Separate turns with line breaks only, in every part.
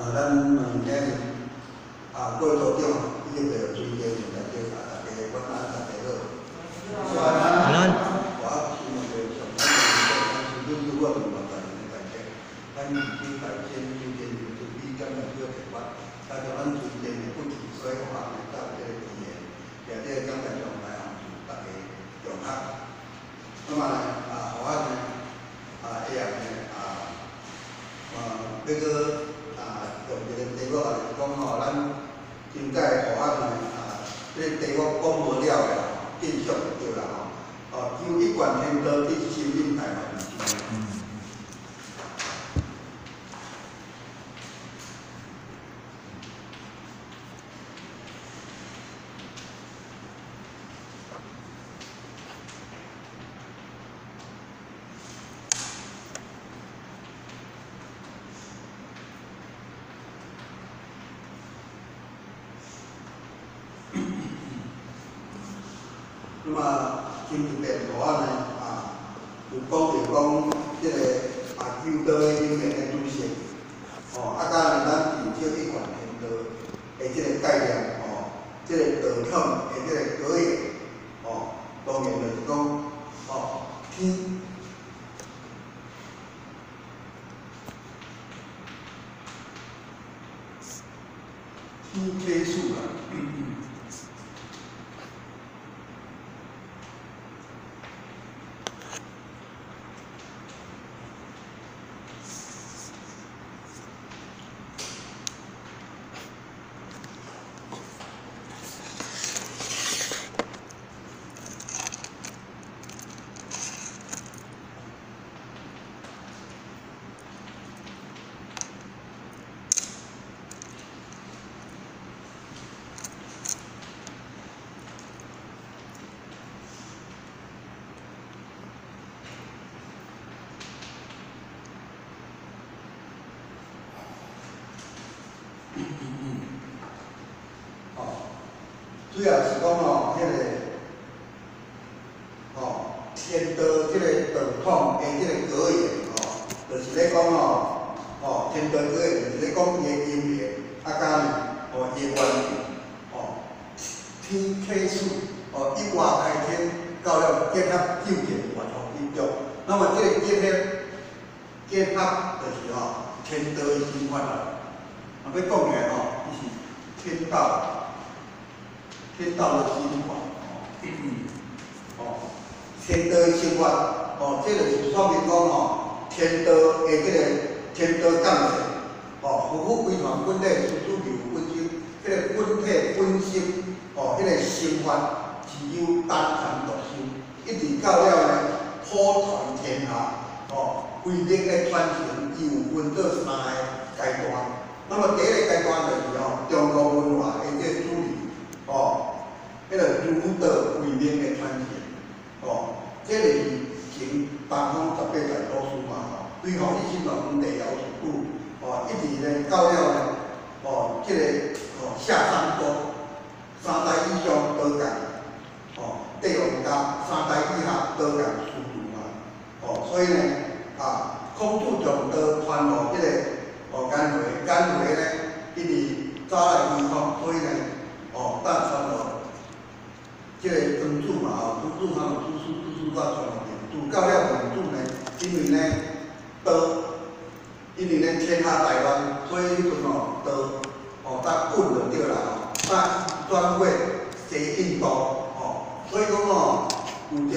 咱两兄弟啊，郭组長以及著水電大家啊，大家晚安，大家好。
晚安。
我希望著上咱咱是阮拄好伫大家的大家，咱是大仙水電就比感觉小提法，加上咱水電的不起，所以我也搭這個資源，也這個感覺上來吼是大家共學。那麼呢，啊，我呢，啊，下呢，啊，啊，欲閣啊，用一個題目啊，就是講吼，咱今屆學學呢，啊，這個題目講無了的，繼續就對啦吼。哦，求一貫天道佇心靈大法之中。那麼前一遍大呢，啊，有講著講這個啊，求道的因緣的主性，哦，啊，加呢，咱提出一貫天道的這個概念，哦，這個道統的這個格言，哦，當然就是講，哦，天。天啟示啦。哦，主要是講吼，彼個吼天道這個道統的這個格言吼，就是咧講吼，吼天道格言就是咧講伊的因緣，啊加呢，吼伊的源頭，吼天啟示，哦一瓦開天，到了結合究竟源頭之中。那麼這個結合，結合就是吼天道的心法啦。啊，欲講起來吼，伊是天道。天道的心法，哦，天道的心法，哦，這就是說明講吼，天道的這個天道降世，哦，夫婦歸團本體，師主由本身，這個本體本身，哦，這個心法是由單傳獨修，一直到了呢普傳天下，哦，規律的傳承，伊有分做三個階段。那麼第一個階段就是吼，中國文化的這個主流，哦。彼個儒道慧明的傳承，哦，這個是前東方十八代祖師嘛，吼，對吼一心皇帝堯舜禹，哦，一直呢到了呢，哦，這個哦夏商周，三代以上道教，哦，帝王家三代以下道教師徒嘛，哦，所以呢，啊，孔子將道傳予這個哦顏回，顏回呢，一直早來開創，所以呢，哦，才傳予。這個莊子嘛吼，莊子他們祖師祖師才傳予孟子，到了孟子呢，因為呢道，因為呢天下大亂，所以彼陣吼道吼才穩就對啦吼，才轉過西印度吼，所以講吼有一個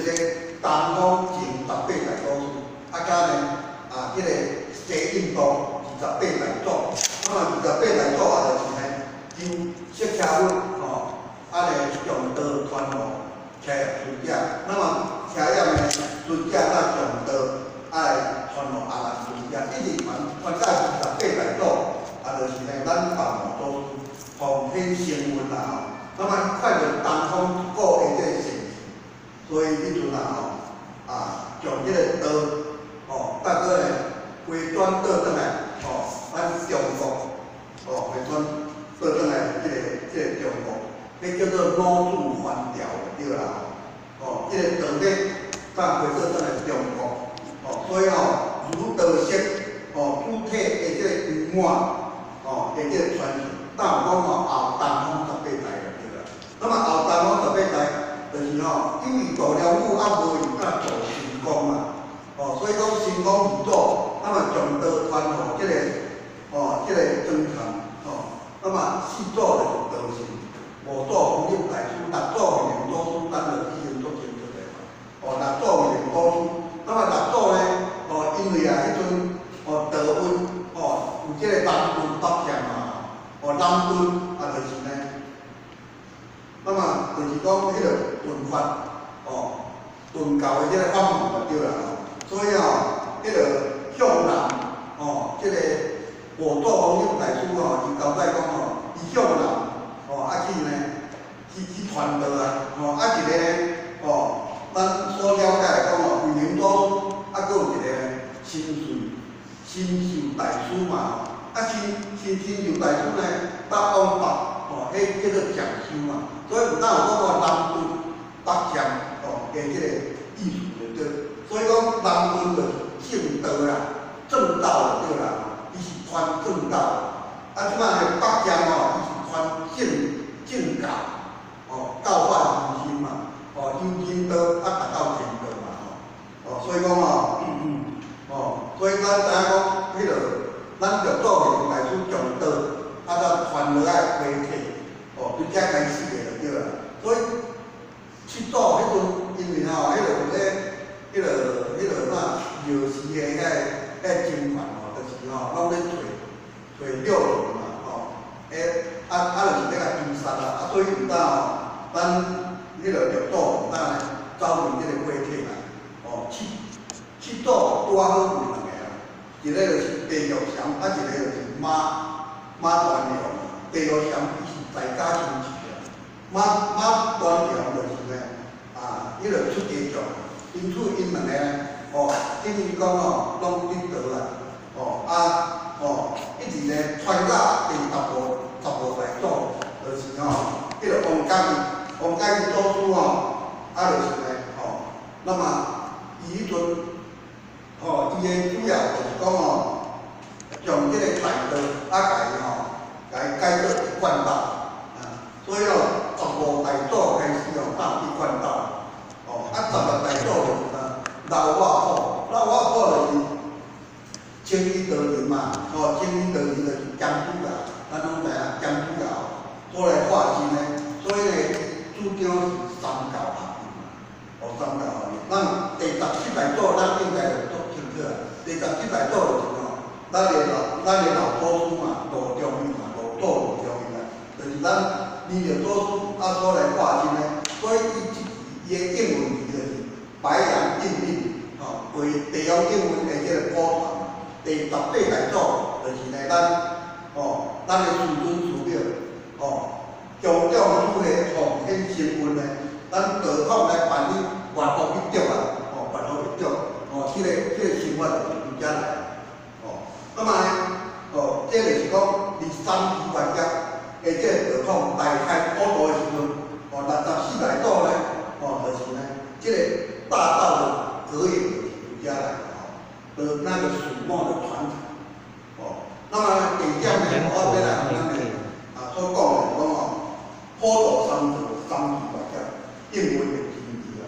東方前十八代祖師，啊加呢啊這個西印度二十八代祖，那麼二十八代祖啊就是呢由釋迦佛吼。啊咧將道傳予迦葉尊者，那麼迦葉呢尊者才將道啊來傳予阿難尊者，一直傳傳到二十八代祖，啊就是呢咱達摩祖師奉天承運啦吼。那麼看著東方古的這個盛世，所以彼陣啊吼啊將這個道吼，再閣呢回轉倒轉來吼，咱中國吼回轉倒轉來這個中國。彼叫做老子還朝就對啦吼，哦，這個道理才回轉轉來中國，哦，所以吼儒道釋，哦，主體的這個圓滿，哦，的這个傳承，當有講吼後東方十八代就對啦。那麼後東方十八代，就是吼，因為杜良武猶無用甲做神功嘛，哦，所以講神功二祖，那麼將道傳予這個，哦，這個曾參，哦，那麼四祖就是道信，五祖弘忍大師，六祖慧能祖師，咱就已經足清楚的嘛。哦，六祖慧能祖師，那麼六祖呢，哦，因為啊，彼陣，哦，道運，哦，有這個南頓北漸嘛，哦，南頓啊，就是呢。那麼就是講彼個頓法，哦，頓教的這個法門就對啦。所以哦，彼個向南，哦，這個五祖弘忍大師哦，伊交代講哦，伊向南，哦，啊去呢，去傳道啊，哦，啊一個呢，哦，咱所了解的講哦，慧能祖師，啊，閣有一個神秀大師嘛，啊，神秀大師呢，搭往北，哦，彼叫做禪修嘛。所以有當有講哦，南頓北漸哦的這個意思就對。所以講南頓就是正道啦，正道就對啦，伊是傳正道。啊，這擺的北漸哦，伊是傳正教，哦，教化人心嘛，哦，由人道啊達到天道嘛，吼，哦，所以講哦，哦，所以咱知影講，彼個咱六祖慧能大師將道啊，咱傳落來回體，哦，從遮開始的就對啦。所以七祖彼陣，因為吼，彼個有咧，彼個啥廟寺的遐僧團吼，就是吼，攏咧揣六祖嘛，吼，啊，就是咧共誅殺啊，啊，所以有當吼，咱彼個六祖有當呢，走入這個火體來，哦，七祖拄仔好有兩個啊，一個就是白玉祥，啊，一個就是馬端良。白玉祥伊是在家修持啊，馬端良就是呢，啊，彼個出家眾，因此𪜶兩個呢，哦，等於講哦，攏得道啦，哦，啊，哦，一直呢傳到第十五代祖，就是吼，彼個王嘉義，王嘉義祖師吼，啊，就是呢，吼，那麼伊彼陣，吼，伊的主要就是講吼，將這個大道啊，共伊吼，共伊改做一貫道，啊，所以哦，十五大祖開始哦，打一貫道，哦，啊，十六大祖就是啥？老瓦普，老瓦普就是青衣道人嘛，哦，青衣道人就是江主教，咱攏知影江主教出來化身的，所以呢，主張是三教合一嘛，哦，三教合一。咱第十七大祖，咱應該就足清楚啊。第十七大祖就是吼，咱的老祖師嘛，羅中義嘛，羅祖羅中義啊，就是咱彌勒祖師啊所來化身的，所以伊這伊的應運字就是白楊應運，吼，為地方應運的這個普傳。第十八大祖就是呢，咱哦，咱的師尊師表，哦，強長主的奉天承運呢，咱道統來辦理萬福一祝啊，哦，萬福一祝，哦，這個生活就是從遮來，哦，那麼呢，哦，這就是講佇三期萬劫的這個道統大開普度的時陣，哦，64大祖呢，哦，就是呢，這個大道的格言就是從遮來的，哦，的那個始末的傳承，哦，那麼第二點呢，我欲來咱的啊所講的講哦，普度三世三期萬劫應運的真義啊。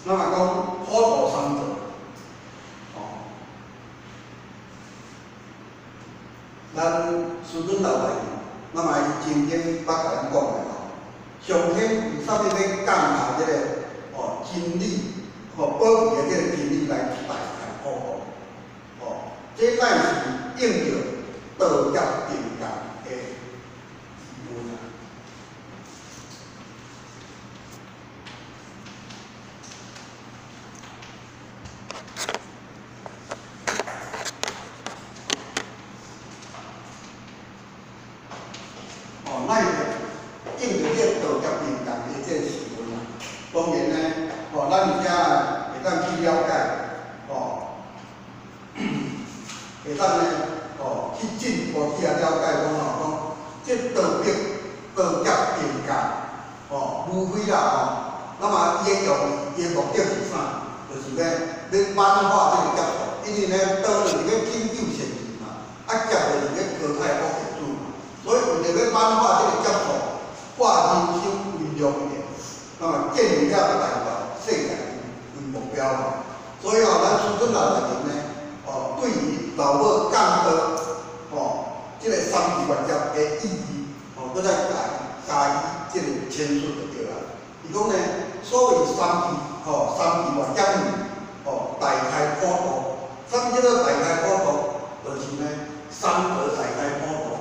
咱若講普度三世，哦，咱師尊老大人，那麼伊曾經捌共咱講的吼，上天為啥物欲降下這個哦真理，吼寶貴的這個真理來大開普度，哦，這乃是應著道業定覺的時運啊。會當呢，去進一步去啊了解講吼，講這道德道劫定覺，無非啦吼，那麼伊的用意，伊的目的是啥？就是咧，欲挽化這個劫數，因為呢，道就是咧拯救善人嘛，啊劫就是咧淘汰惡業主嘛，所以為著欲挽化這個劫數，化人生為良緣，那麼建立了大願世界為目標嘛。所以吼，咱師尊老大人呢，對於老母降道，這個三智萬劫的意義，閣再加以這個闡述就對啦。伊講呢，所謂三智，三智萬劫大開普度，啥物叫做大開普度？就是呢，三德大開普度。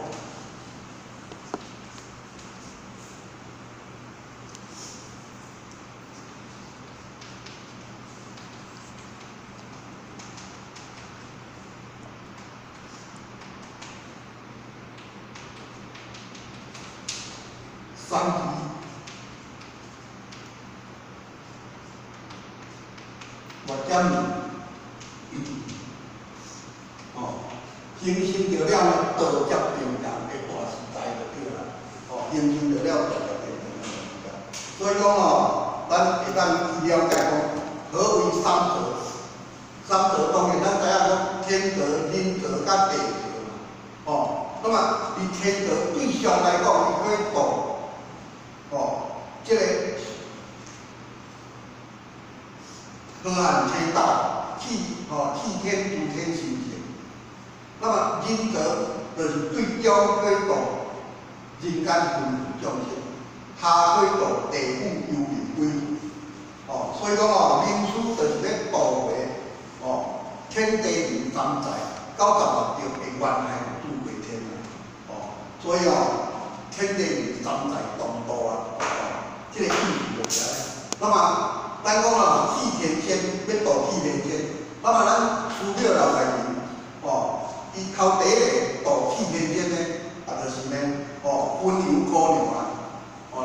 三智萬劫，形成著了道劫定共的大時代就對啦，形成著了道劫定共的大時代。所以講吼，咱會當去了解講，何為三德？三德當然咱知影講天德、人德佮地德嘛，那麼佇天德對上來講，伊可以度，這個河漢天道，替替天諸天神聖。那麼人德就是對中可以度人間凡夫眾生，下可以度地府幽冥鬼魂。所以講吼，明師就是咧度化，天地人三才96道的冤害諸鬼天啊。所以哦，天地人三才同度啊，這個意義就是按呢。那麼咱講啦，替天仙欲度替天仙，那麼咱師表老大人，伊頭第一个度替天仙呢，啊，就是呢，溫柔姑娘啊，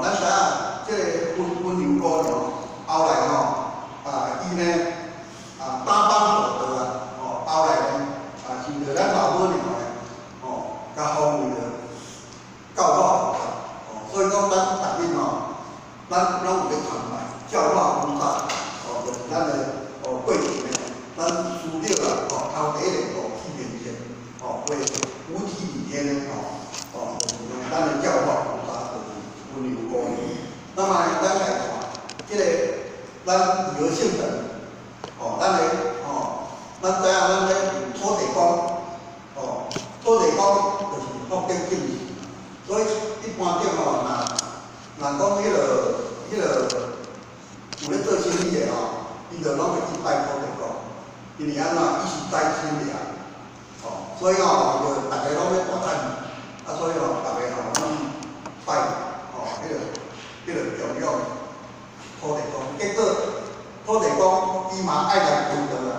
咱知影這個溫柔姑娘，後來吼，啊，伊呢，啊，打幫助道啊，後來呢，啊，受著咱老母娘呢，共封為教化菩薩，所以講咱逐日吼，咱攏有咧參拜教化菩薩，就是咱的過去呢，咱師表啊，頭第一个度替天仙，為五體裡天呢，就是呢，咱的教化菩薩就是溫柔姑娘。那麼呢，咱來看這個咱二聖人，咱的咱知影咱咧土地公，土地公就是福德正神，所以一般頂吼，若講彼個有咧做生意的吼，伊就攏會去拜土地公，因為按怎，伊是財神爺，所以吼，伊就逐个攏欲大趁，啊，所以吼，逐个吼攏去拜，彼个供養土地公，結果土地公伊嘛愛來分道啦，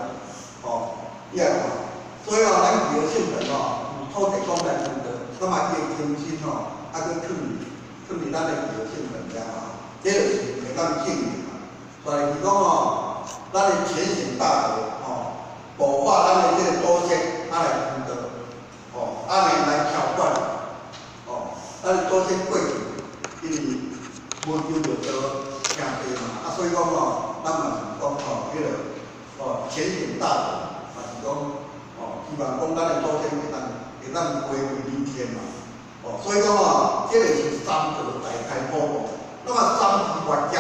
你也看，所以吼，咱二聖人吼，有土地公來分道，那麼伊的精神吼，啊，閣囥佇咱的二聖人遮吼，這就是會當證明嘛。所以是講吼，咱的前賢大德吼，募化咱的這個祖先，啊來分道，按呢來調管，咱的祖先過去因為無求著道兄弟嘛，啊，所以講吼，咱嘛是講吼，彼個前賢大德嘛是講希望講咱的祖先會當回歸於天嘛，所以講吼，這個是三德大開普度。那麼三智萬劫，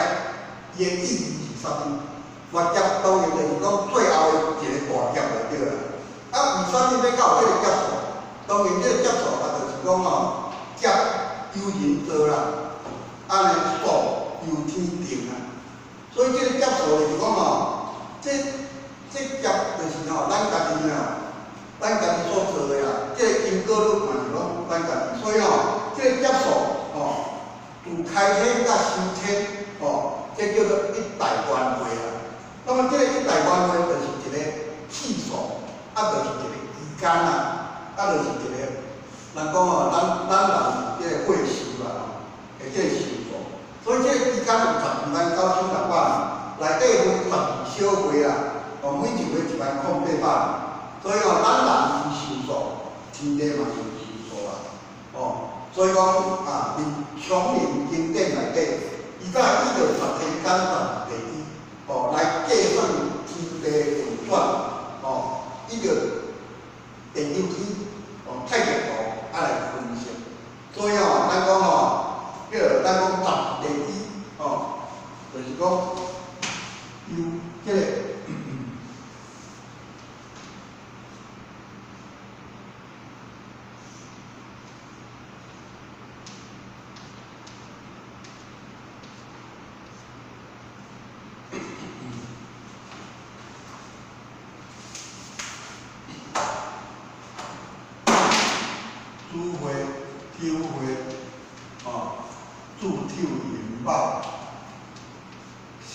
伊的意義是啥物？萬劫當然就是講最後的一個大劫就對啦。啊，為啥物欲到這個劫數？當然這個劫數啊，就是講吼，劫由人造啦，按呢數由天定啊。所以這個劫數就是講吼，這劫就是吼，咱家己啊，咱家己所做的啊，這個因果律嘛是攏咱家己。所以吼，這個劫數吼，自開天到收天，這叫做一大願會啊。那麼這個一大願會就是一個次數，啊，就是一個期間啊，啊，就是一個，人講吼，咱人這個歲數啦，會這個壽數。所以這個期間有129,600年，內底分12小月啦，每一月108,000年。所以吼，咱人是受天地嘛是有修素啊，哦，所以讲啊，伫《琼林经典》内底，伊早依著十天干十地支，哦，來計算天地運轉，哦，依著地球體，哦，太極圖啊來分析。所以吼，咱講吼，叫咱講十地支，哦，就是講由這個子岁、丑岁、哦，子丑寅卯、辰、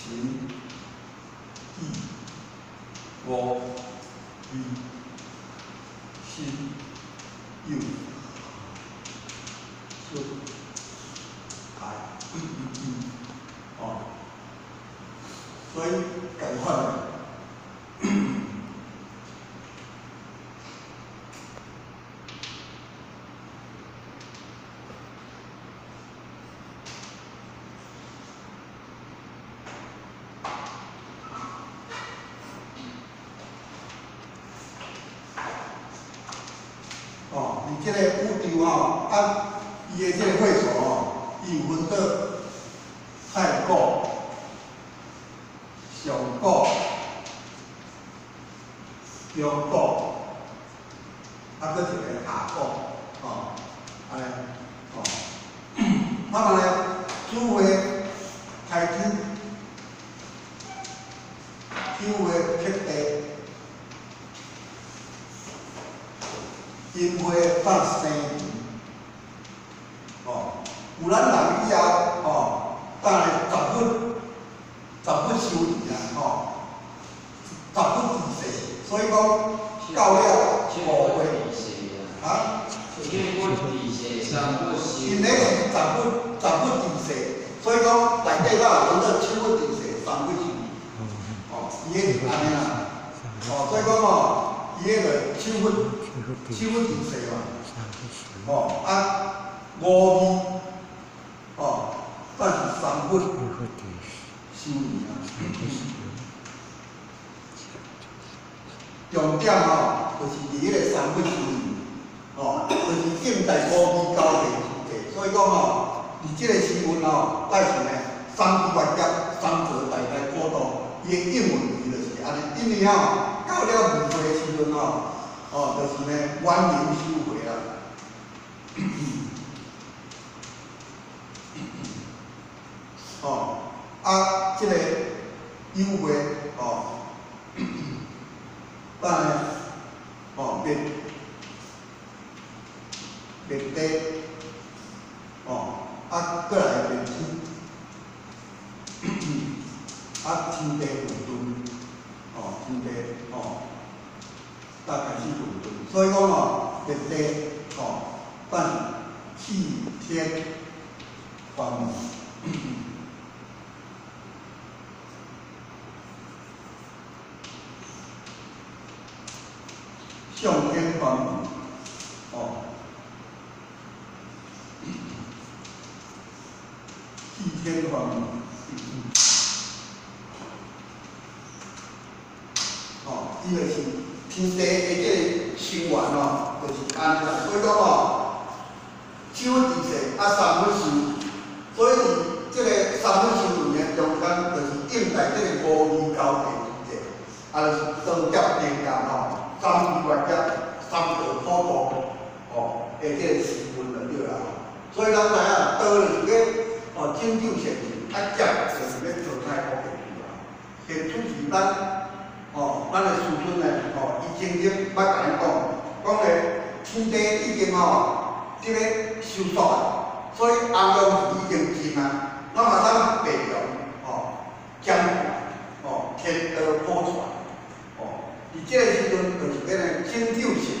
巳、午、未、申、酉、戌、亥，哦，所以仝款。哦，佇這個宇宙吼，啊，伊的這個會所吼，伊有分做太古、上古、中古，啊，閣一個下古，哦，按呢，哦，啊嘛咧，子歲開天，丑歲辟地。寅歲放生辰，哦，有咱人以後，哦，當然十佛修持啊，吼，十佛治世，所以講到了五歲，啊？因咧是十佛治世，所以講內底才有分做七佛治世、三佛修持，哦，伊彼是按呢啦，哦，所以講吼，伊彼個七佛。七佛治世嘛，哦啊，五味，哦，算是三佛修持啊。重點吼，就是佇彼個三佛修持，哦，就是近代五味交替之際，所以講吼，佇這個時陣吼，帶是呢，三句絕劫，三座大大國度，伊的應運字就是按呢，因為吼，到了未歲的時陣吼。哦，就是呢，萬靈修會啦。哦，啊，這個酉歲，哦，等下，哦，滅滅地，哦，啊，閣來滅天，啊，天地混沌，哦，天地，哦。大開始混沌，所以講吼，滅地吼，但是棄天還命，上天還命，哦，棄天還命，哦，伊就是。天地的這個生源吼，就是按呢啦。所以講吼，七佛治世，啊三佛修，所以佇這個三佛修煉的中間，就是應在這個五味交替之際，啊，就是雙劫定共吼，三句絕劫，三道普渡，吼，的這個時分就對啦。所以咱知影，道就是咧，哦，拯救善人，啊，劫就是咧淘汰惡的啦。現此時咱。哦，咱的師尊呢，哦，伊曾經捌共咱講，講咧天地已經吼，這個收束啊，所以陽陽已經盡啊，咱嘛當白陽，哦，掌哦，天道普傳，哦，佇這個時陣就是欲呢拯救善人，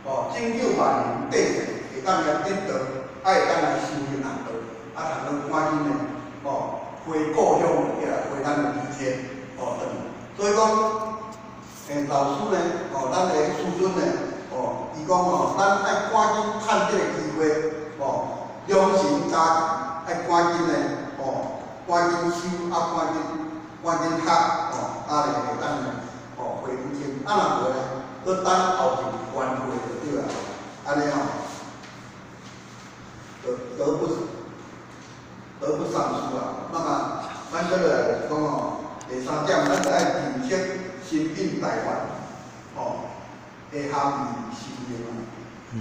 哦，拯救萬民百姓，會當來得道，啊會當來修行行道，啊，通講趕緊呢，哦，回故鄉起來，回咱的祖天，哦，轉去。所以講，老師呢，哦，咱的師尊呢，哦，伊伊講吼，咱愛趕緊趁這個機會，吼，良心加持，愛趕緊的，吼，趕緊修啊，趕緊趕緊學，吼，啊，就會當呢，吼，回不清，啊，若無呢，閣等後一輪會就對啊，按呢吼，得得不得不償失啊。那麼，咱閣落來就是講吼，第三點，咱就愛認識心印大法，吼，的含義心靈啊。
嗯。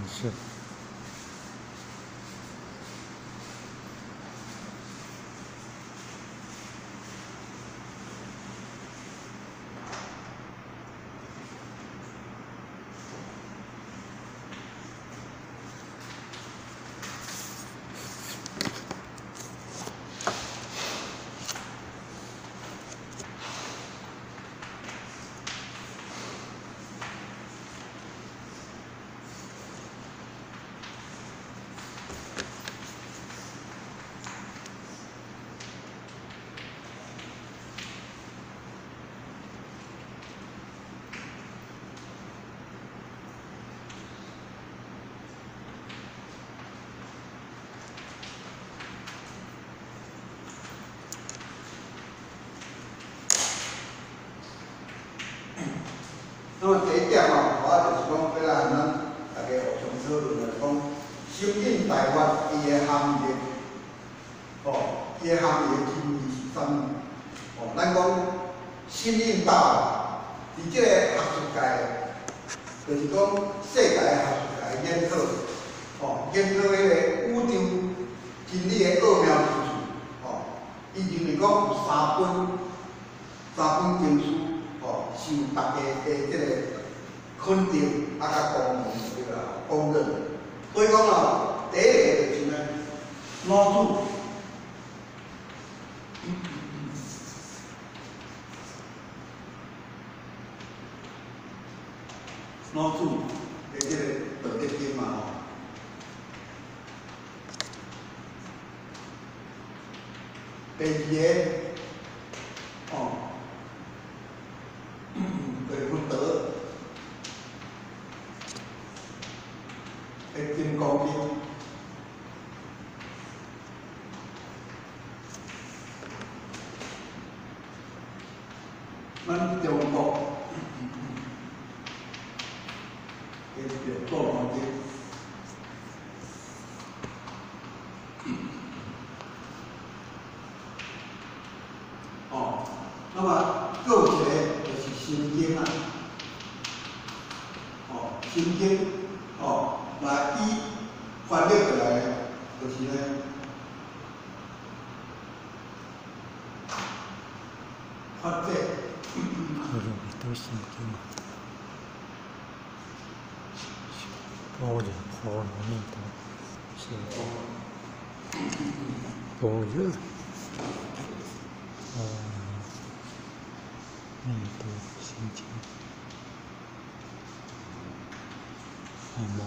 是。
那麼第一點吼，我就是講欲來和咱大家互相討論，就是講心印大法伊的含義，吼，伊的含義的真義是啥物？吼，咱講心印大法，佇這個學術界，就是講世界的學術界研討，吼，研討彼個宇宙真理的奧妙之處，吼，伊認為講有三本經書。吼，受大家的這個肯定，啊，佮公認對啦，公認。所以講咯，第一个就是呢，老子，老子的這個道德經嘛吼。第二个，吼。就是佛陀的金剛經，咱中國的六祖壇經，哦，那麼閣有一個就是心經啊，哦，心經，哦，來伊翻譯過來就是呢，法者。
般若多心經，般若波羅蜜多心經，般若蜜多心經，啊無。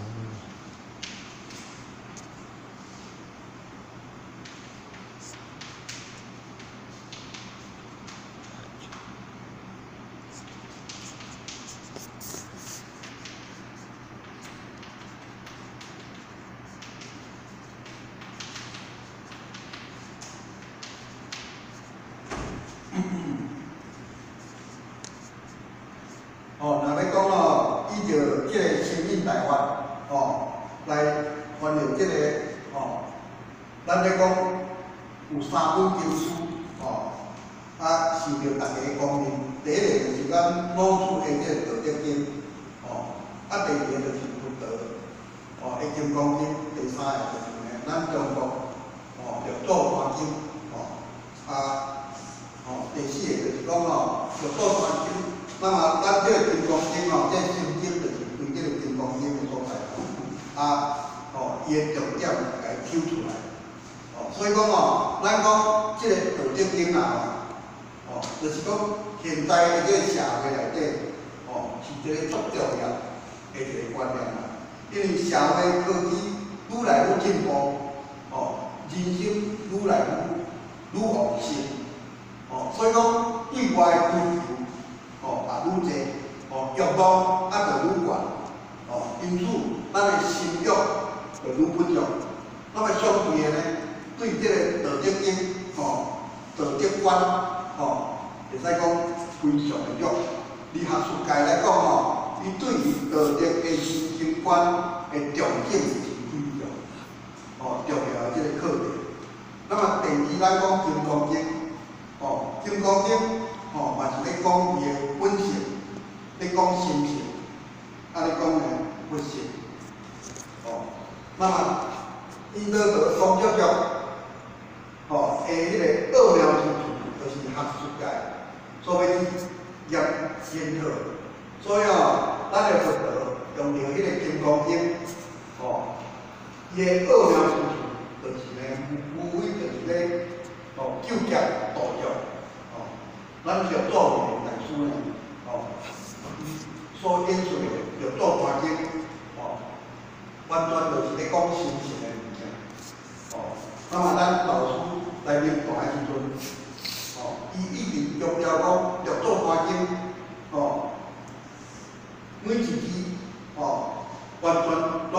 哦，若欲講咯，依著這個心印大法，吼，來翻譯這個，吼，咱咧講有三本經書，吼，啊，受著大家的公認。第一个就是咱老子的這個道德經，吼，啊，第二个就是佛陀，吼，的金剛經，第三个就是呢，咱中國，吼，六祖壇經，吼，啊，吼，第四个就是講吼，六祖壇經。那麼，咱這個金剛經吼，這個心經就是對這個金剛經的所在，啊，吼，伊的重點共伊抽出來，吼，所以講吼，咱講這個道德經啊，吼，就是講現代的這個社會內底，吼，是一個足重要的一個觀念啦。因為社會科技愈來愈進步，吼，人生愈來愈旺盛，吼，所以講對外的需求，吼，望啊就愈懸，因此咱的心欲就愈不足。那麼相對的呢，對這个道德經，道德觀，會使講非常的弱。佇學術界來講，伊對於道德的人生觀的重點是非常重要的這个課題。那麼第二，咱講金剛經，金剛經，嘛是咧講伊的本性，咧講心性，啊咧講呢佛性，那麼伊倒就講足足，的彼个奧妙之處，就是學術界所欲去研研討。所以咱的佛陀用著彼个金剛經，伊的奧妙之處，就是呢，無非就是咧，救劫度眾，咱六祖慧能大師呢，伊所演說的六祖壇經，完全就是咧講心性的物件，那麼咱老師來入壇的時陣，伊一直強調講六祖壇經，每一句，完全攏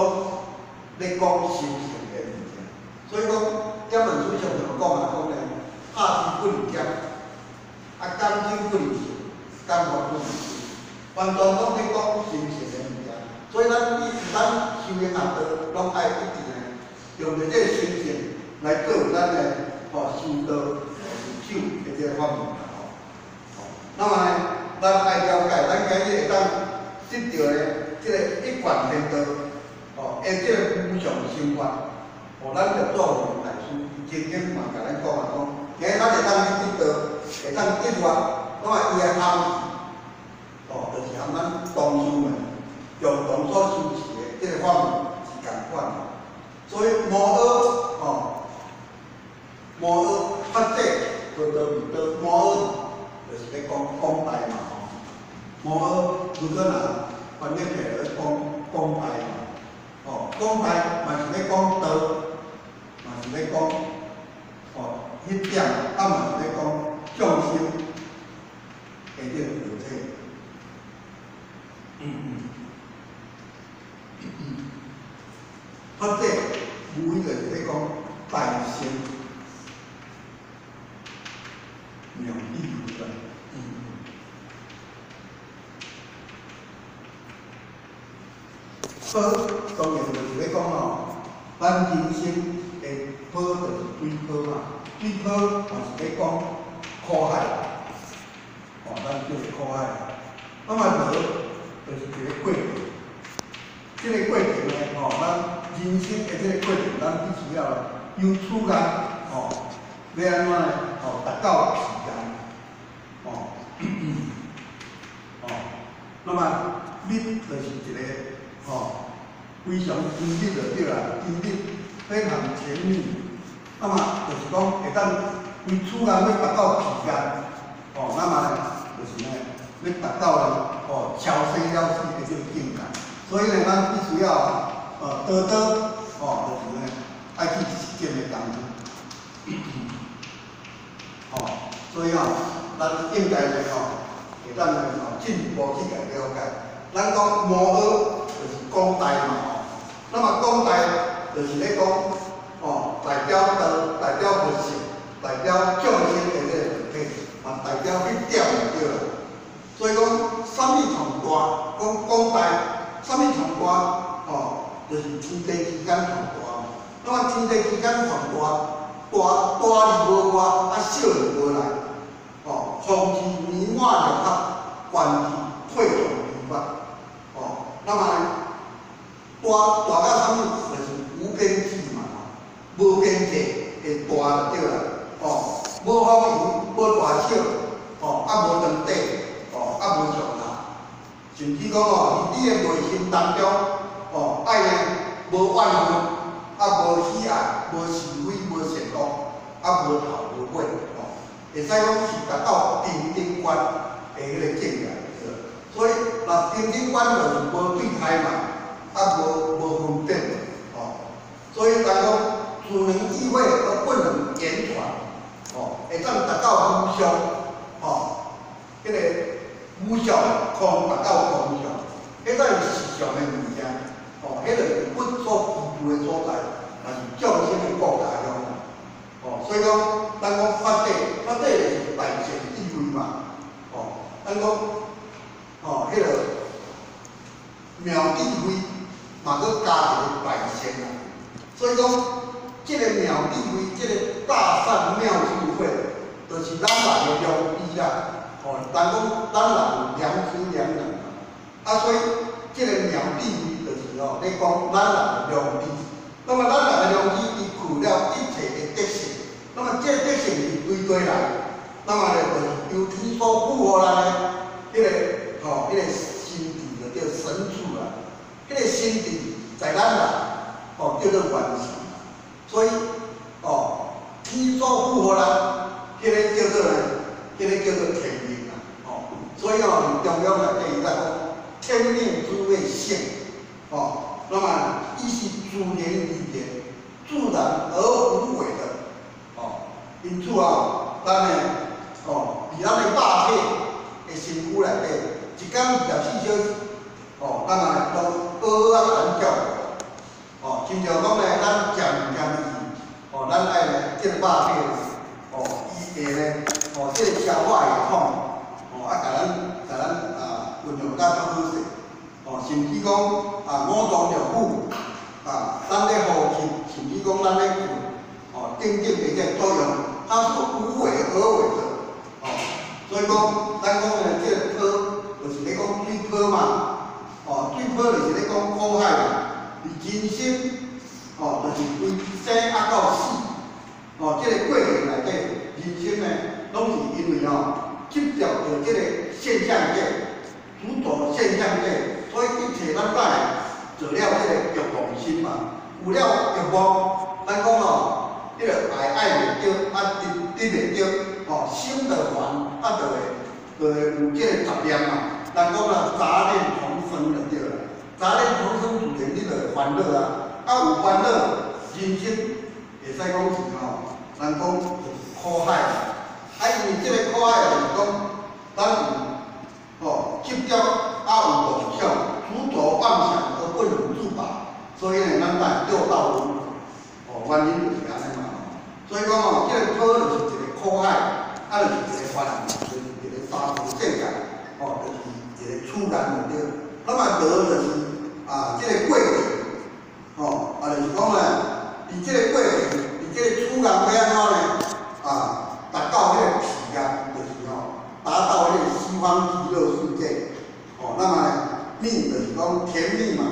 咧講心性的物件。所以講，這本書常常講啊，講呢，拍鐵不離劍，啊，講經不離心，講法不離心，完全攏咧講心性的物件。所以咱修行學道，攏愛一直呢，用著這个心性來做咱的修道、入手的這个法門啦。那麼呢，咱愛了解，咱今日會當得著呢，這个一貫天道，的這个無上心法，咱六祖慧能大師曾經嘛共咱講啊，講，今日咱會當去得道，會當得法，那麼伊的含義，就是含咱同修們共同所修持的這个法門是仝款的。所以摩訶，摩訶法者波羅蜜多，摩訶就是咧講廣大嘛，摩訶如果若翻譯起來講廣大嘛，廣大嘛是咧講道，嘛是咧講彼點，啊嘛是咧講眾生的這个道體。法者無非就是咧講大乘妙義如來。波當然就是咧講咱人生的波就是水波嘛，水波嘛是咧講苦海，咱叫做苦海。那麼羅就是一个過程，這个過程呢，咱人生的這个過程，咱必須要由此岸，欲按怎呢？達到彼岸，那麼密就是一个，非常精密就對啦，精密非常甜蜜。那麼就是講會當為此岸欲達到彼岸，那麼呢，就是呢，欲達到呢，超生了死的這个境界。所以呢，咱必須要，多多，就是呢，愛去實踐的功夫。所以咱應該呢，會當呢，進一步去共了解。咱講摩訶就是廣大嘛，那麼廣大就是咧講，代表道，代表佛性，代表眾生的這个道體，嘛代表彼點就對啦。所以講，啥物創大，講廣大，啥物創大，就是天地之間創大。那麼天地之間創大，大大而無外，啊小而無內，風之彌漫六合，觀之退轉諸法，那麼呢，大大到啥物，就是無邊際嘛，無邊際的大就對啦，無方圓，無大小，啊無長短，啊無上下，甚至講佇你的內心當中，愛呢無怨恨，啊無喜愛，無是非，無善惡，啊無頭無尾，會使講是達到平等觀的彼个境界。所以，若平等觀就是無對待嘛，啊無分別，所以咱講只能意會而不能言傳，會當達到無上，彼个無上空達到空上。彼才是實相的物件，哦，彼就是佛所居住的所在，嘛是眾生的故家鄉。哦，所以講，咱講法體，法體就是大善智慧嘛。哦，咱講，哦，彼個妙智慧嘛，閣加一個大善啊。所以講，這個妙智慧，這個大善妙智慧，就是咱人的良知啦。哦，人講咱人有良知良能嘛。啊，所以這個妙智慧就是哦，咧講咱人的良知。那麼咱人的良知，伊具了一切的德性。那麼這個德性是對對來，那麼咧就是由天所賦予咱的彼個吼，彼個心智就叫神智啦。彼個心智在咱人吼叫做元神。所以哦，天所賦予咱，彼個叫做呢，彼個叫做天命啦。哦，所以哦，佇中庸內底伊才講天命之謂性，哦，那麼伊是自然而然、自然而無為的，哦，因此啊，咱的哦，佇咱的肉體的身軀內底，一工24小時，哦，咱嘛攏好好仔共咱照顧，哦，親像講呢，咱食物件時，哦，咱愛呢，這個肉體，哦，伊會呢，哦，這個消化系統，哦，啊，共咱啊運用甲較好勢，哦，甚至講啊五臟六腑，啊，咱咧呼吸，甚至講咱咧睏，哦，等等的這個作用，它是無為而為的，哦，所以講，咱講的這個波，就是咧講水波嘛，哦，水波就是咧講苦海嘛，佇人生，哦，就是對生啊到死，哦，這個過程內底，人生呢，攏是因為吼執著著這個現象界，執著現象界，所以一切咱愛做了這個欲望心嘛，有了欲望，咱講哦，彼個愛愛袂著，啊得得袂著，哦，心就煩，啊就會有這個雜念嘛。人講啦，雜念叢生就對啦，雜念叢生自然你就會煩惱啊，啊有煩惱，人生會使講是吼，人講就是苦海。啊，因為這個苦海就是講，咱有吼執著，啊有妄想，執著妄想而不能自拔，所以呢，咱才會六道輪迴。哦，原因就是按呢嘛。所以講哦，這個苦就是一個苦海，啊，就是一個煩惱，就是一個三無境界，哦，就是一個處然就對。那麼道就是啊，這個過程，哦，啊，就是講呢，佇這個過程，佇這個處然欲按怎呢？啊，達到彼個彼岸，就是吼，達到彼個西方極樂世界。哦，那麼呢，蜜就是講甜蜜嘛，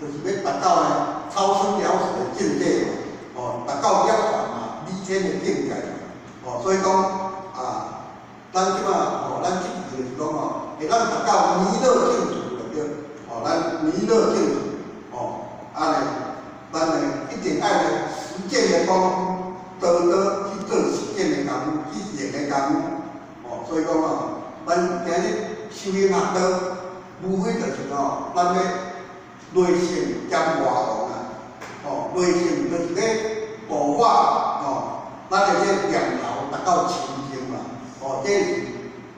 就是欲達到呢超生了死的境界嘛，哦，達到涅槃嘛，離天的境界嘛。哦，所以講啊，咱這擺吼，咱這句就是講吼，會當達到彌樂淨土就對，哦，咱彌樂淨土，哦，按呢，咱呢一定愛呢實踐的功夫，多多去做實踐的功夫，去練的功夫，哦，所以講哦，咱今日修行學道，無非就是吼，咱欲內聖兼外王啊，哦，內聖就是咧度化，哦，咱的這個念頭達到清淨嘛，哦，這是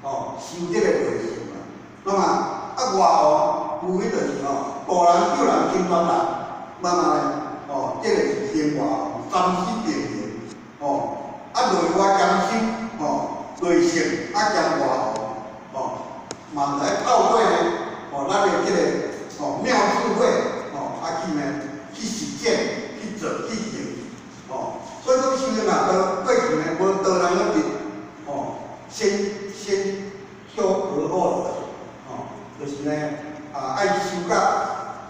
哦修這個內聖嘛。那麼啊外王無非就是吼，度人救人成全人，那麼呢，哦，這個是行外王，三世並行，哦，啊內外兼修，哦，內聖啊兼外王，哦，嘛來透過呢，哦，咱的這個哦妙智慧，哦，啊去呢去實踐、去做、去行，哦，所以講修行啊，到過去呢無道人去哦，先修而後得，哦，就是呢啊愛修甲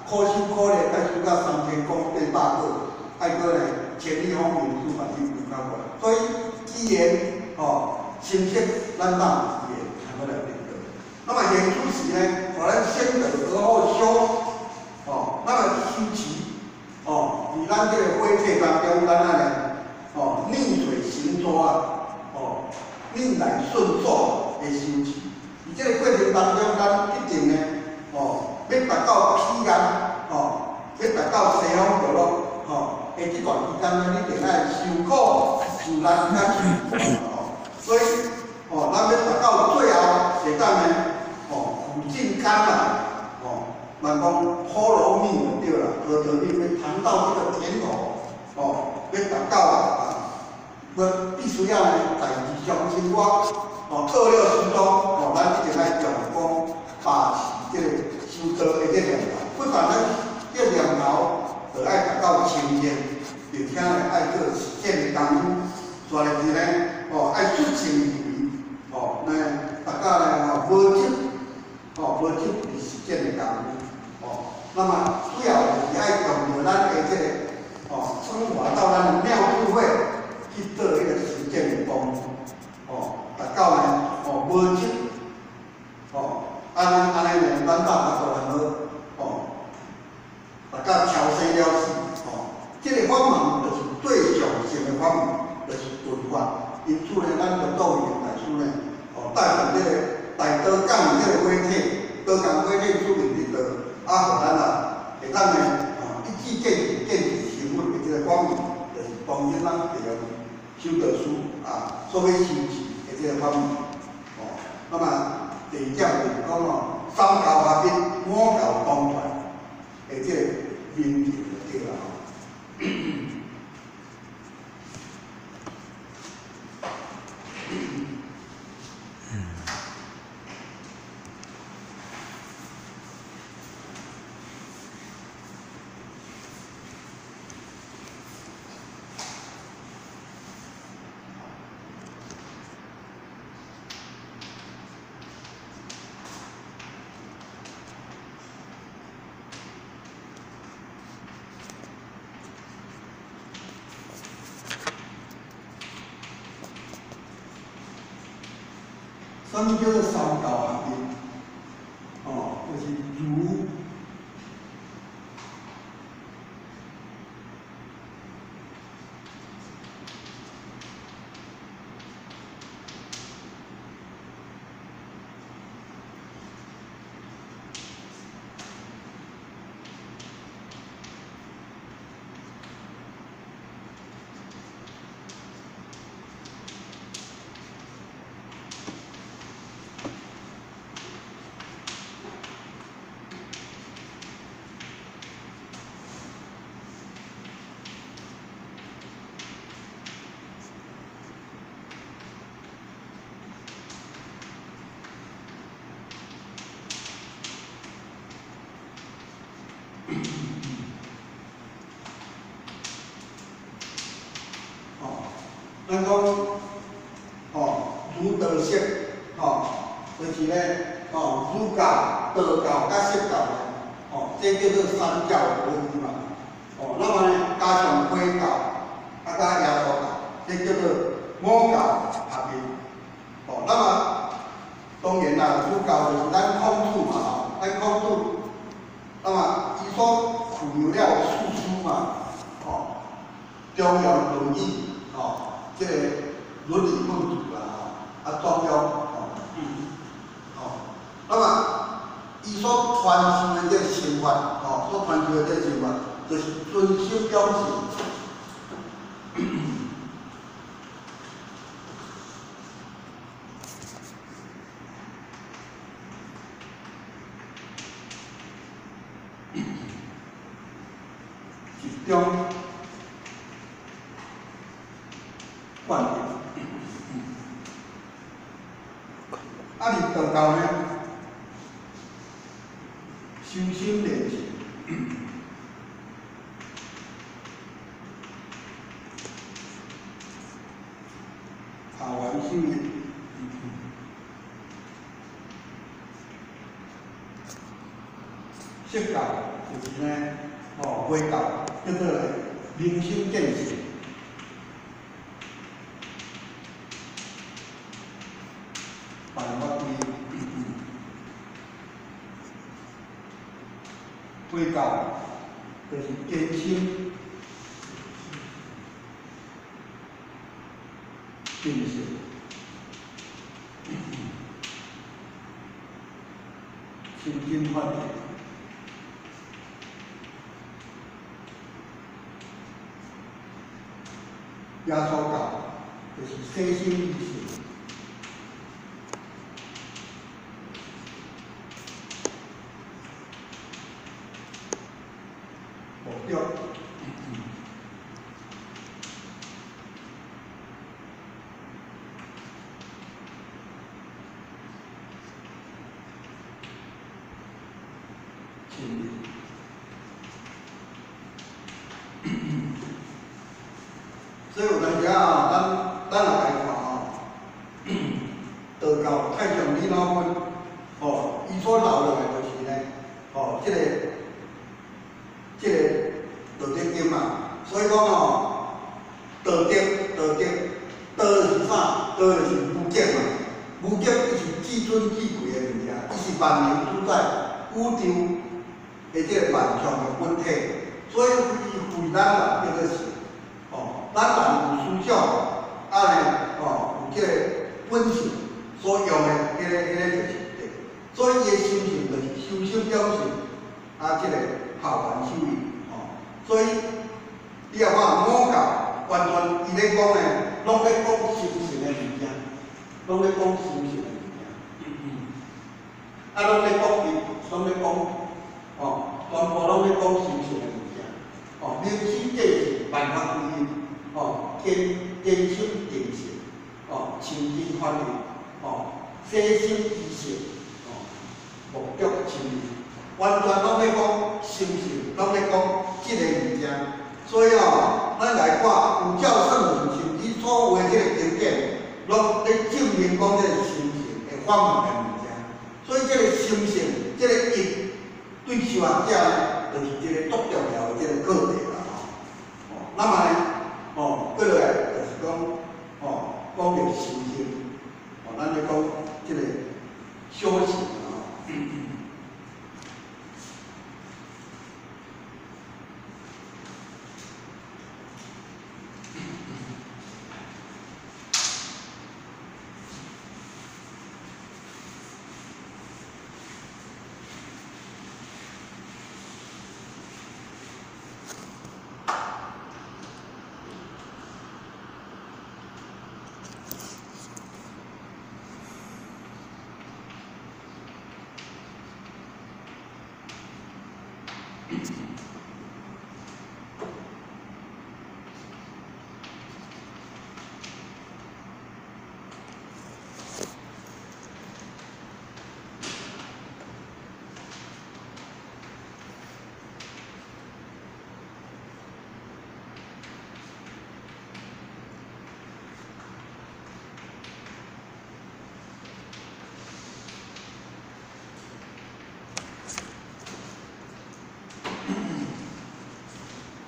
苦修苦練，愛修甲三千功800個，愛閣呢千里風雲主嘛去有較懸。所以機緣哦，心識咱當有機緣才會來得到。那麼行出時呢，予咱先得而後修，哦，那麼修持，哦，佇咱這個火體當中，咱按呢，哦，逆水行舟啊，哦，逆來順受的修持。佇這個過程當中，咱一定呢，哦，欲達到彼岸，哦，欲達到西方極樂，哦，的這段期間呢，你一定愛受苦、受難、較受，哦，所以，哦，咱欲達到最後，會當呢，哦，苦盡甘來，哦，咱讲波羅蜜就對啦，波羅蜜欲嘗到這個甜頭，欲達到啊，欲必須要呢，在日常生活，惡六時中，咱一定愛用功把持這個修道的這個念頭，不但咱這個念頭，就愛達到清淨，並且呢愛做實踐的功夫，煞入去呢，愛出情入微，那大家呢，無執，無執佇實踐的功夫，那麼主要就是愛用著咱的這個，升華到咱的妙智慧去做彼個實踐的功夫，達到呢，無執，按呢按呢呢，咱才有法度通好，達到超生了死，這個法門就是最上乘的法門，就是頓法。因此呢，咱就道元大師呢，帶動這個大道講的這個火體，道講火體出面佇道，啊，予咱啊，會當呢，一智見智，見智成佛的這個法門，就是當今咱利用修道士啊，所欲修持的這個法門，那麼第二點就是講三教合一，五教同傳的這個名字就對啦。啥物叫做三教合一？就是儒、咱講，儒道釋，就是咧，儒教、道教佮釋教，這叫做三教合一嘛。那麼呢，加上回教，啊，佮耶穌教，這叫做五教合一。那麼當然啦，儒教就是咱孔子嘛，咱孔子，那麼伊所培養了四書嘛，中庸、論語，這個倫理孟子啦，啊，中庸，那麼伊所傳授的這個心法，所傳授的這個心法，就是遵守養性，集中觀念。啊，佇道教呢，修心練性，下元修業，釋教就是呢，回教叫做明心見性。辦法歸，回教就是堅心定性，心经法。耶穌教就是洗心儀式。著。所以有當時啊，咱若來看吼，道教太上李老君，吼，伊所留落來就是呢，吼，這個道德經嘛。所以講吼，道德道德，道是啥？道就是無極嘛，無極伊是至尊至貴的物件，伊是萬靈主宰宇宙的這個萬象的本體，所以伊非咱人叫做神。吼，咱人有思想，啊呢，吼，有這個本性所用的彼個就是德，所以伊的修行就是修身養性，啊，這個孝緣修義，吼，所以你若看五教完全伊咧講的，攏咧講修行的物件，攏咧講修行的物件，啊，攏咧講伊，攏咧講，吼，全部攏咧講修行的物件，吼，明心見性，萬法歸一，吼，堅心定性，吼，清淨法義，吼，洗心依性，吼，目的清明，完全攏咧講修行，攏咧講這個物件。所以哦，咱來看有教聖人甚至所有的這個經典，攏咧證明講這個心性的法門的物件。所以這個心性，這個一，對修行者呢，就是一個足重要的這個課題啦吼。哦，那麼呢，哦，過落來就是講，哦，講著修行，哦，咱咧講這個修行吼。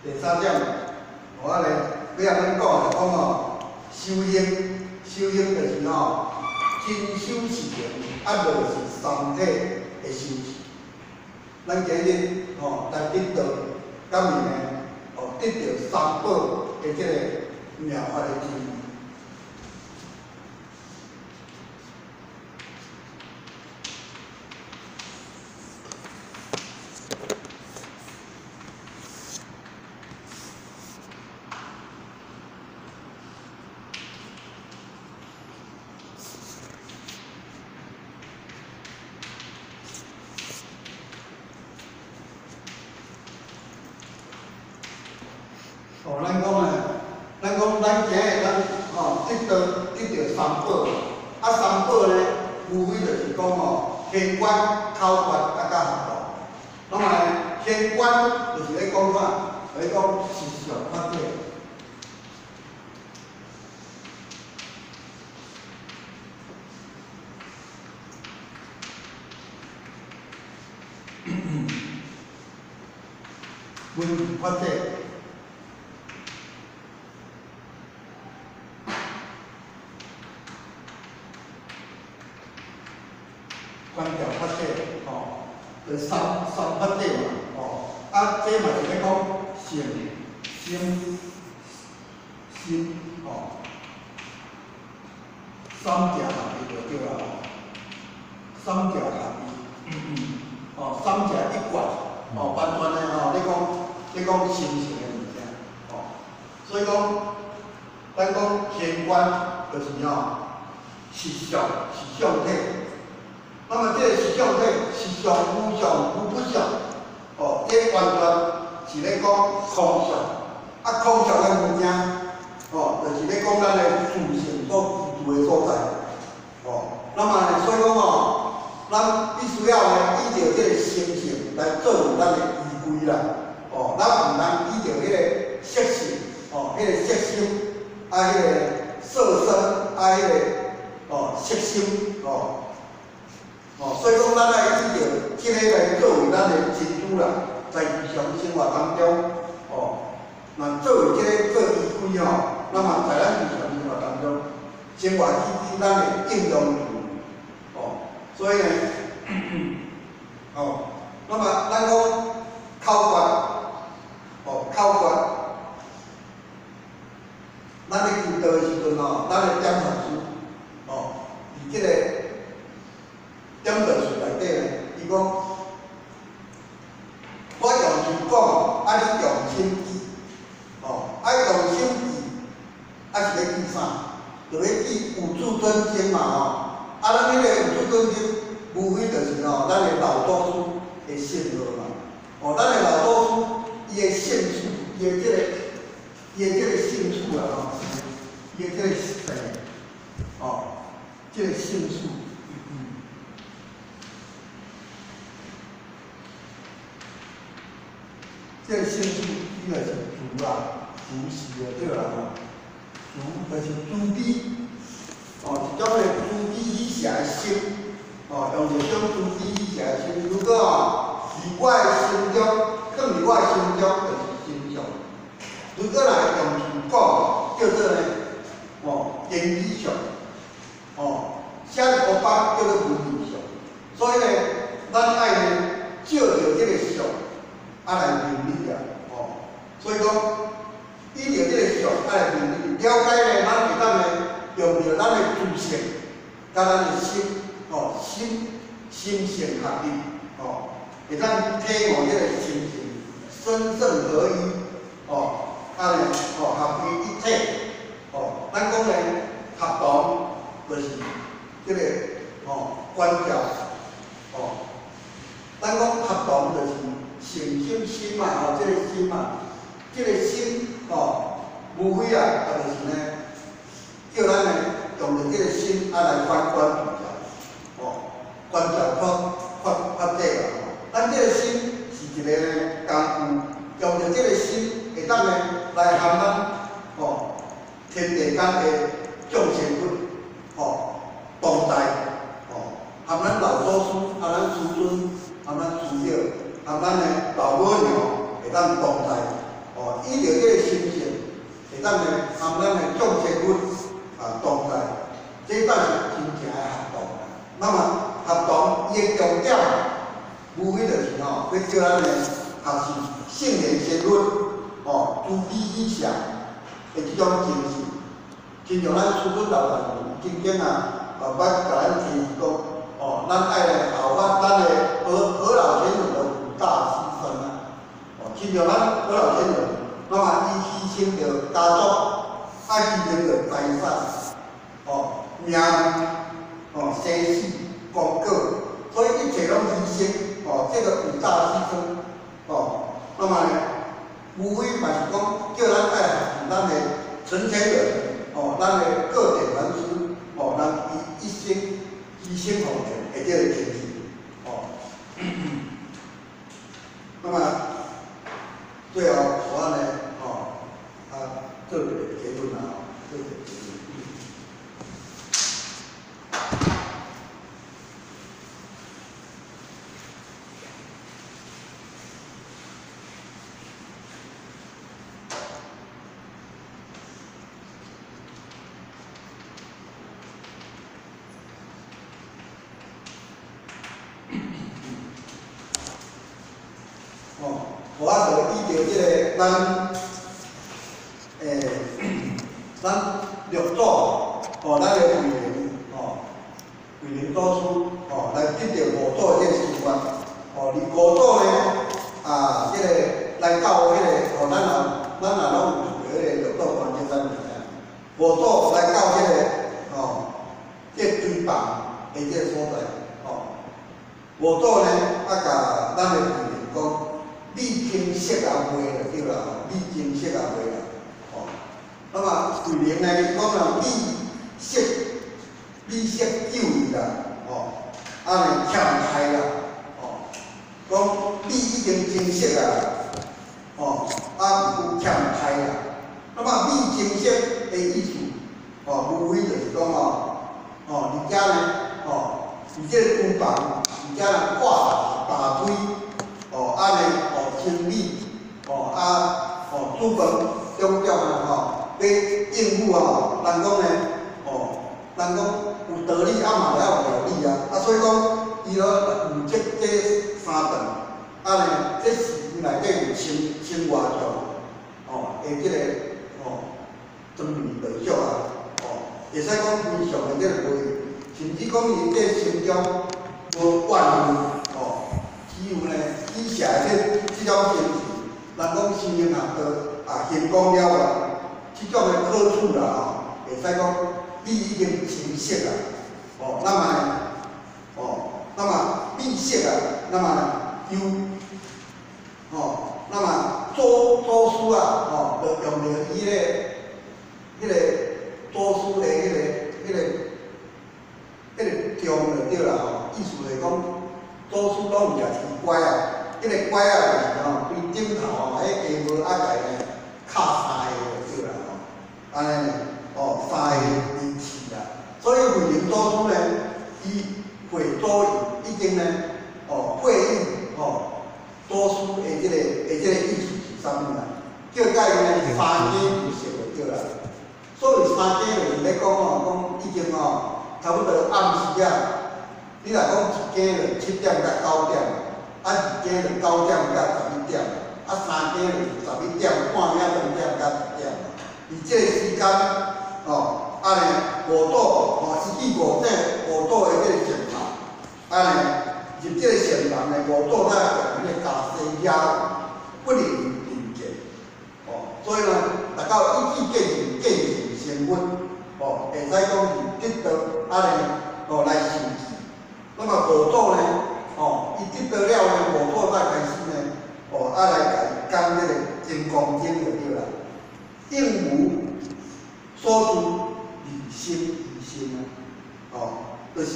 第三點，我咧欲仔阮講就講吼，修行，修行就是吼，真修實行，啊無是三體的修持。咱今日吼來得到，敢是呢？哦，得到三寶的這個妙法的真義。哦，咱講咧，咱講咱今日咱吼得到三寶，啊三寶咧，無非就是講吼，現觀、口訣啊，佮合道。那麼呢，現觀就是咧講啥？咧講實相法界。文字法界。觀調法界，吼，就三法界嘛，吼，啊，這嘛是咧講性、心、心，吼，三者合一就對啦，吼，三者合一，吼，三者一貫，吼，完全的吼，你講心性的物件，吼，所以講，咱講現觀就是吼，實相實相體。那麼這個實相體，實相無相無不相，哦，這完全是咧講空相，啊空相的物件，吼，就是咧講咱的自性所居住的所在，吼。那麼呢，所以講吼，咱必須要呢，依著這个心性來作為咱的依歸啦，吼，咱毋通依著彼個色性，吼，彼個色心，啊，彼個色身，啊，彼個哦色心，吼，吼，所以講咱愛依著這个來作為咱的真主啦，在日常生活當中，吼，若作為這个做依歸吼，那麼在咱日常生活當中，生活起居咱會應用自如，吼，所以呢，吼，那麼咱講口訣，吼，口訣，咱咧求道的時陣吼，咱的點傳師，吼，佇這個點傳書內底呢，伊講，我用嘴講，啊你用心記，吼，啊用心記，啊是咧記啥？就咧記五祖尊經嘛吼，啊咱彼個五祖尊經，無非就是吼，咱的老祖師的聖號嘛，吼，咱的老祖師伊的姓氏，伊的這個姓氏啊吼，伊的這個姓，吼，這個姓氏，這個姓氏伊就是慈啦，慈氏就對啦吼，慈就是慈悲，哦，一種的慈悲喜捨的心，哦，用一種慈悲喜捨的心。如果吼，佇我的心中，囥佇我的心中就是心相。如果若用嘴講，叫做呢，哦，言語相，哦，寫佇烏板叫做文字相。所以呢，咱愛呢，照著這個相，啊來認理啊，哦，所以講，依著這個相啊來認理，了解呢，咱會當呢，用著咱的知性，佮咱的心，哦，心心性合一，哦，會當體悟這個心性，身聖合一，哦，啊呢，哦，合為一體，哦，咱講呢，合同就是這個，哦，關照，哦，咱講合同就是心心心嘛，吼，這個心嘛，這個心，吼，無非啊，啊就是呢，叫咱呢用著這個心啊來反觀自照，吼，觀照法法法體啦，吼，咱這個心是一個呢工具，用著這個心會當呢來含咱，吼，天地間的眾生佛，吼，同在，吼，含咱老祖師，含咱師尊，含咱師長，含咱的老母娘會當同在，吼，依著這個心性，會當呢含咱的眾生佛啊同在，這才是真正的合同。那麼合同伊的重點，無非就是吼，欲叫咱呢學習聖賢仙佛，吼，慈悲喜捨的這種精神。親像咱師尊老大曾經啊，捌共咱提示講，吼，咱愛來效法咱的何老前人的五大犧牲啊。哦，親像咱何老前人，那麼伊犧牲著家族，啊犧牲著財產，哦，名譽，哦，生死、功過，所以一切攏犧牲，哦，這個五大犧牲，哦，那麼呢，無非嘛是講叫咱愛學習咱的陳前人，哦，咱的個典傳師，哦，咱伊一生犧牲奉獻的這個精神，哦，那麼最後我呢，哦，啊，做一個結論啦，吼，做一個結論。哦，我就依著這個咱，咱六祖，哦，咱的慧能，哦，慧能祖師，哦，來得著五祖的這個誓願，哦，而五祖呢，啊，這個來到彼個，哦，咱也攏有讀著彼個六祖壇經，咱就知影。五祖來到這個，哦，這個堆房的這個所在，哦，五祖呢，啊，共咱的慧能講。你聽信，熟啊未就對啦吼，米精熟啊未啦，吼。那麼慧能呢，伊講啦，米熟久矣啦，吼，啊呢欠刣啦，吼，講米已經精熟啊，吼，啊毋過欠刣啦。那麼米精熟的意思，吼，無非就是講吼，吼，佇遮呢，吼，佇這個廚房，佇遮呢掛大堆，吼，啊呢，吼，清米，吼，啊，吼，煮飯種種啊，吼，欲應付啊，人講呢，吼，人講有道理，啊嘛會曉有料理啊，啊所以講，伊囉負責這三頓，啊呢，這是伊內底有千千外種，吼，的這個，吼，專門道場啊，吼，會使講非常的這個無甚至講伊這心中無怨恨，吼，只有呢，以下的這種精神，人講修行學道啊，行功了啊，這種的可取啦吼，會使講你已經清晰啦，哦，那麼呢，哦，那麼米熟啊，那麼呢，又，哦，那麼祖師啊，吼，就用著伊個祖師的彼個中就對啦吼，意思就是講，祖師攏有舉拐仔，彼個拐仔就是吼，對頂頭吼，彼下帽仔共伊呢，敲三下就對啦吼，按呢呢，哦，三下離去啦。所以慧能祖師呢，伊會祖已經呢，哦，會意吼，祖師的這個意思是啥物啦？叫甲伊呢三更有熟就對啦。所謂三更就是咧講吼，講已經吼，差不多暗時啊。你若講一更就7點到9點，啊二更就9點到11點，啊三更就是11點半仔兩點到1點。佇這個時間，吼，啊呢五祖吼，伊去五祖五祖的這個禪房，啊呢入這個禪房呢，五祖才用彼個袈裟遮不能定見，吼，所以呢，達到一見見性見性成佛，吼，會使講是得道按呢，吼來受記。那麼五祖呢，吼，伊得道了呢，五祖才開始呢，吼，啊來共伊講這個金剛經就對啦。應無所住而生其心啊，吼，就是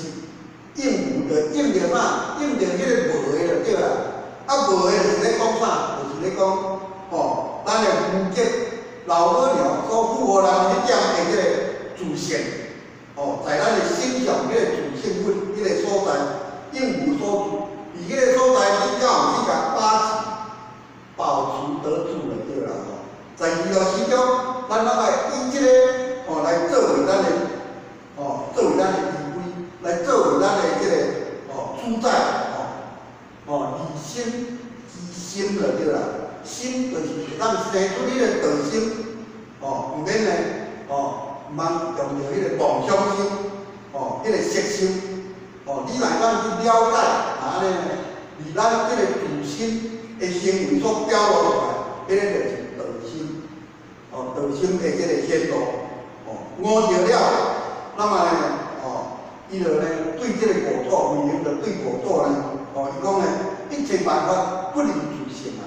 應無就應著啥？應著彼個無的就對啦。啊，無的就是咧講啥？就是咧講，吼，咱的無極老母娘所賦予咱彼點的這個自性，吼，在咱的心上彼個自性佛彼個所在，應無所住，佇彼個所在，你敢有去共把持、保持得住就對啦，吼。在娛樂時中，咱攏愛以這個吼來作為咱的吼，作為咱的依歸，來作為咱的這個吼主宰吼，吼離心之心就對啦。心就是會當生出你的道心，吼，毋免呢，吼，毋通用著彼個妄想心，吼，彼個色心，吼，你若會當去了解，按呢，佇咱這個自心的行為所表露出來，彼個就是道心，哦，道心的這個顯露，哦，悟著了，那麼呢，哦，伊就呢對這個五祖，慧能就對五祖呢，哦，伊講呢，一切萬法不離自性啊，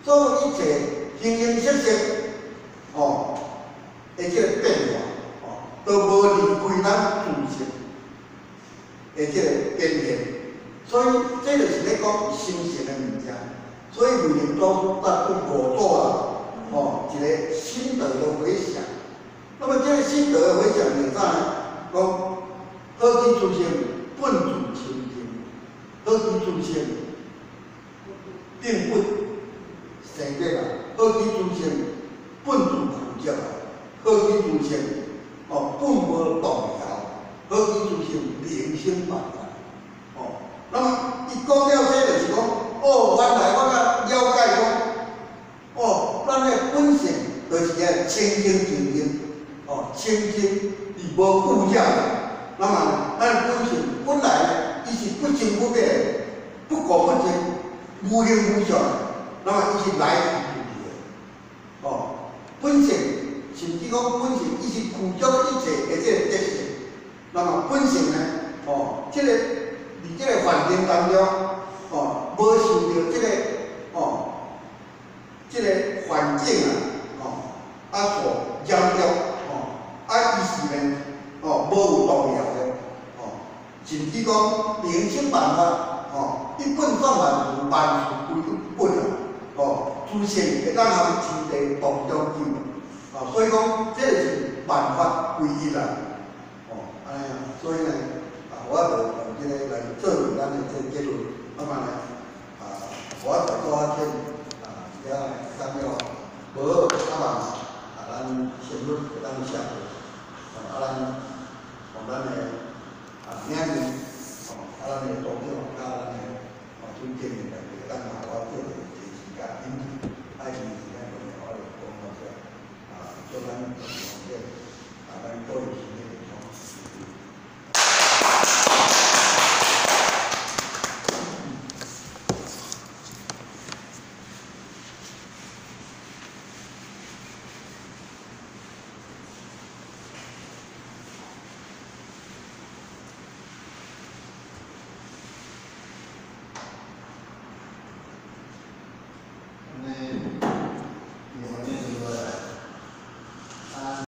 所有一切形形色色，哦，的這個變化，哦，都無離開咱自性的這個顯現，所以這就是咧講心性的物件。所以慧能祖師才對五祖啊，吼，一個心得的迴響。那麼這個心得的迴響是啥呢？講好起自性本自清淨，好起自性並不生滅啊，好起自性本自具足啊，好起自性哦本無動搖，好起自性靈性萬法。哦，那麼伊講了這就是講，哦，原來我才了解講，哦，咱的本性就是個清清淨淨，哦，清淨是無污染的。那麼咱的本性本來呢，伊是不生不滅，不垢不淨，無形無相。那麼伊是來去不去的，哦，本性甚至講本性，伊是具足一切的這個德性。那麼本性呢，哦，這個佇這個環境當中，哦，無受著這個，哦，環境啊，吼，啊所染著，吼，啊伊是呢，吼，無有動搖的，吼，甚至講平生萬法，吼，一本算萬事，萬事歸一本啊，吼，諸聖會當含天地當中救，啊，所以講這個是萬法歸一啦，吼，按呢啊，所以呢，啊，我就用這個來做為咱的這個結論，啊嘛呢，啊，我在做啊天，啊，遐講了無好，啊嘛，啊，咱先律會當寫，啊，咱用咱的啊名義，吼，啊，咱的道長，佮咱的哦尊敬的會當予我做一個提示佮引導，啊，伊時間關係，我就講到這，啊，祝咱同學啊，咱各位。